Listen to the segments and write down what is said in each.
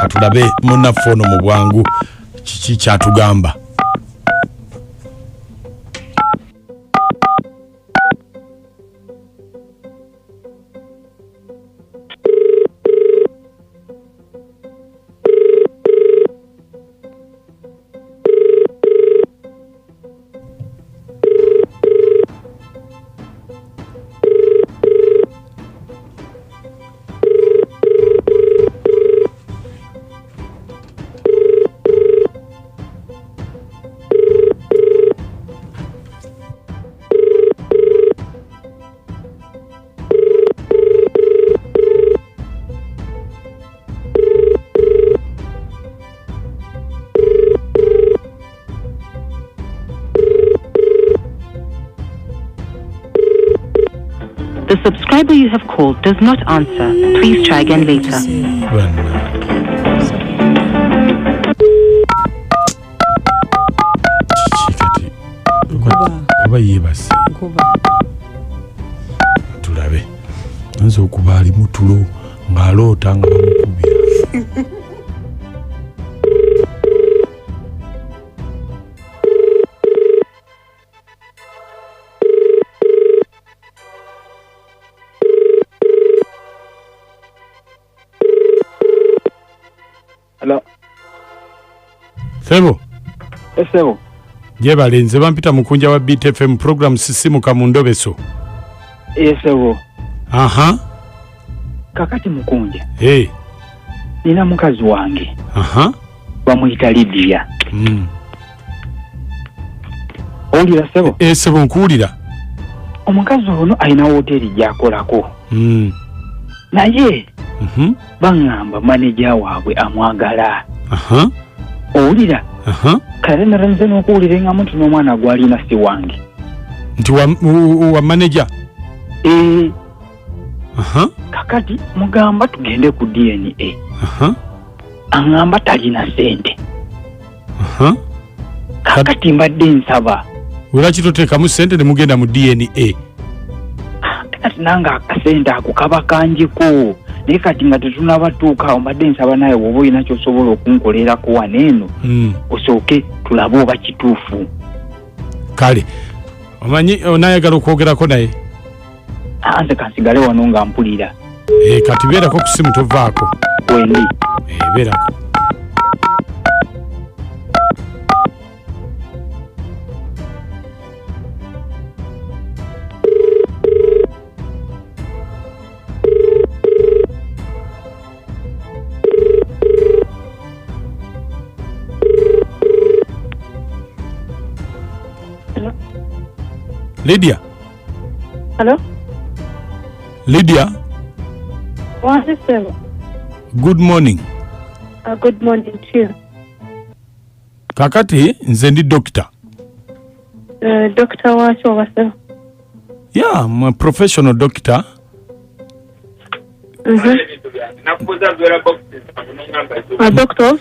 Katulabe munnaffe ono mu bwangu kiki kyatugamba. The subscriber you have called does not answer. Please try again later. Bannange. Kiki kati? Oba yeebase? Tulabe. Ayinza okuba ali mu tulo ng'aloota nga bamukubira. Hello. Sebo. Sebo. Gyebale, nze bampita Mukunja wa Beat FM, program Sisimuka mu Ndobeso. Sebo. Aha. Kakati Mukunja. Hey. Nina mukazi wange. Aha. Bamuyita Lydia. Owulira sebo? Sebo, nkuwulira. Omukazi ono alina woteeri gy'akolako. Naye baŋŋamba maneja waabwe amwagala. Aha. Owulira? Aha. Kale naranze n'okuwulira engamu nti n'omwana gw'alina si wange. Nti wa maneja? Aha. Kakati mugamba tugende ku DNA. Aha. Aŋŋamba talina ssente. Aha. Kakati mbadde nsaba. Lwaki toteekamu ssente ne mugenda mu DNA? Kati nange akasente ako kaba kangiko. Naye kati nga tetunnabatuuka awo, mbadde nsaba naye bw'oba olina ky'osobola okunkolerako wano eno, osooke tulabe oba kituufu. Kale omanyi onaayagala okwogerako naye? Nze kansigale wano nga mpulira. Kati beerako ku ssimu tovaako. Wendi. Beerako. Lydia. Hello? Lydia. What is it? Good morning. Good morning to you. Kakati nze ndi doctor. Doctor wacho wase? Yeah, I'm a professional doctor. A doctor?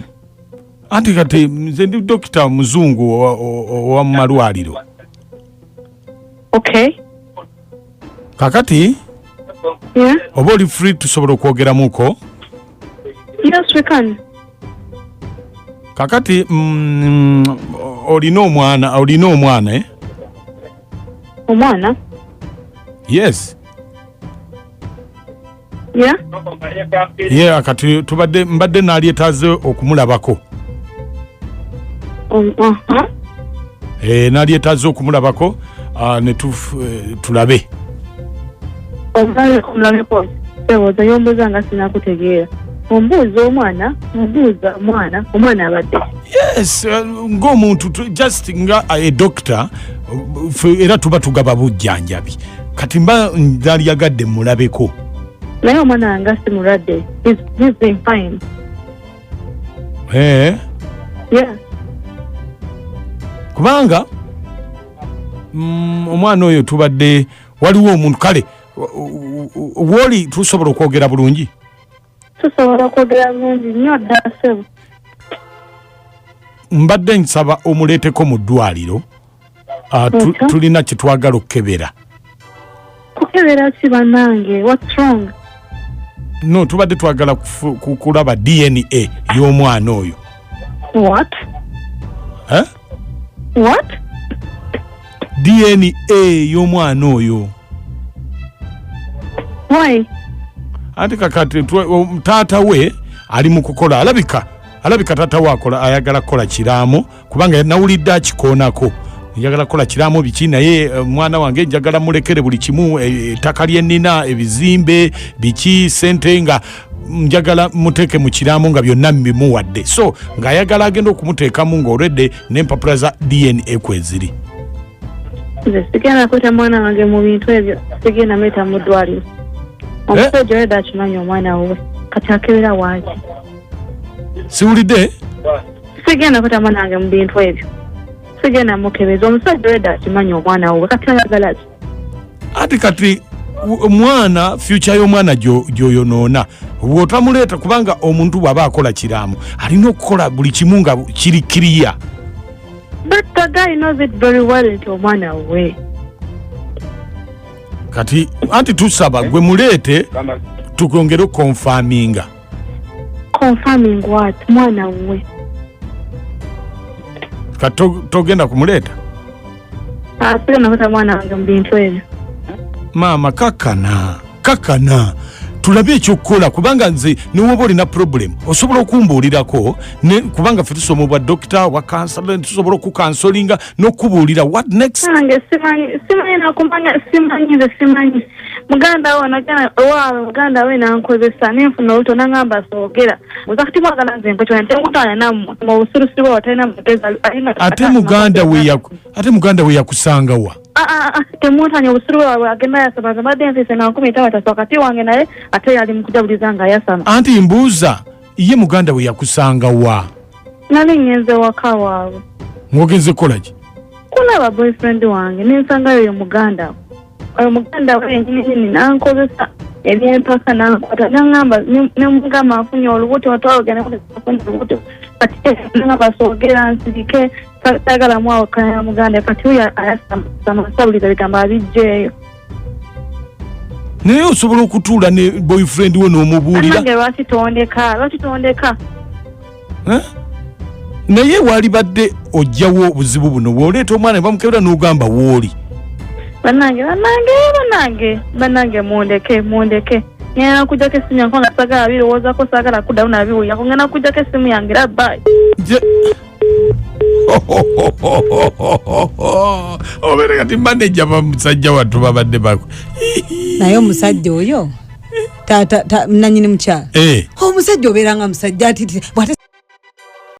Anti kati nze ndi doctor muzungu wa malwaliro. Okay. Kakati? Yeah. Oba oli free tusobola okwogeramuko? Yes, we can. Kakati olina omwana, eh? Omwana? Yes. Yeah? Yeah, kati tubadde mbadde nalyetaaze okumulabako. Nalyetaaze okumulabako ne tulabe. Omulabeko. Sebo, yombuuza nga sinakutegeera. Ombuuza omwana, ombuuza omwana, omwana abadde. Yes, ng'omuntu just nga a doctor era tuba tugaba bujjanjabi. Kati mba ndaliyagadde mulabeko. Naye omwana wange si mulwadde. He's been fine. Eh? Yeah. Kubanga omwana oyo tubadde waliwo omuntu kale woli tusobola okwogera bulungi? Tusobola okwogera bulungi nnyo ddala ssebo. Mbadde nsaba omuleeteko mu ddwaliro. Tulina kye twagala okukebera. Kukebera ki bannange? What's wrong? No, tubadde twagala kulaba DNA y'omwana oyo. What? Eh? What? DNA y'omwana oyo. Why? Anti kakati taata we ali mu kukola, alabika taata we akola, ayagala kukola kiraamo, kubanga nawulidde akikoonako, njagala kukola kiraamo biki, naye mwana wange njagala mulekere buli kimu, ettaka lye nnina, ebizimbe biki, sente, nga njagala muteeke mu kiraamo nga byonna mbimuwadde. So ng'ayagala agenda okumuteekamu ng'olwedde n'empapula za DNA kweziri. Nze sigenda kweta mwana wange mu bintu ebyo, sigenda mweta mu ddwaliro. Omusajja oyedde akimanyi omwana wuwe, kati akebera waaki? Siwulidde. Sigenda kweta mwana wange mu bintu ebyo, sigenda mukebeza. Omusajja oyedde akimanyi omwana wuwe, kati ayagala ki? Ati kati omwana, future y'omwana gy'oyonoona bw'otamuleeta, kubanga omuntu bw'aba akola kiraamo alina okukola buli kimu nga kiri clear. But the guy knows it very well nti omwana wuwe. Kati anti tusaba gwe muleete tukwongere okuconfirminga. Confirming what? Mwana wuwe. Kati togenda kumuleeta? Ah, sigenda kweta mwana wange mu bintu ebyo. Maama, kakana, kakana, tulabe ekyokukola, kubanga nze newoba olina problem osobola okumbuulirako, kubanga ffe tusoma obwa dokita, obwa counselor, tusobola okucounselinga n'okubuulira what next. Nange simanyi, simanyi nakumanya, simanyi, nze simanyi. Muganda we nagenda owaabwe, muganda we nankozesa nenfuna oluto, nangamba soogera oza kati mwagala nze nkwekyona ntenkutanya nammwe mu busirusiru bwawe, talina magezi Ate muganda we yakusangawa? Ah, ah, ah, temuntanya obusiru bwabwe. Agenda yasama, nze mbadde nsiise nga 15 taswa wakati wange, naye ate yali mu kujabuliza nga yasama. Anti mbuuza, ye muganda we yakusangawa? Nali ngenze waka waabwe. Ng'ogenze kukola ki? Kulaba boyfriend wange, nensangayo oyo muganda we, oyo muganda we yenyini nankozesa ebyempaka, nankwata, naŋamba, nemugamba nfunye olubuto, twalogenda nfunye olubuto, kati nangamba soogera nsirike, sagala mwawukana muganda. Kati oyo ayasama, nsabulira bigambo abijjeeyo. Naye osobola okutuula ne boyfriend we n'omubuulira. Nange lwaki tondeka? Lwaki tondeka? Eh? Naye walibadde ojjawo obuzibu buno bw'oleeta omwana ne bamukebera n'ogamba wooli. Bannange, bannange, bannange, bannange, mundeke, mundeke. Ngenda kujjako essimu yange kubanga sagala birowoozako, saagala kuddamu nabiwulirako. Ngenda kujjako essimu yange era bye. Obeera kati maneja bamusajja wattu babadde bako. Naye omusajja oyo nanyini mukyala, omusajja obeera nga musajja ati bwate.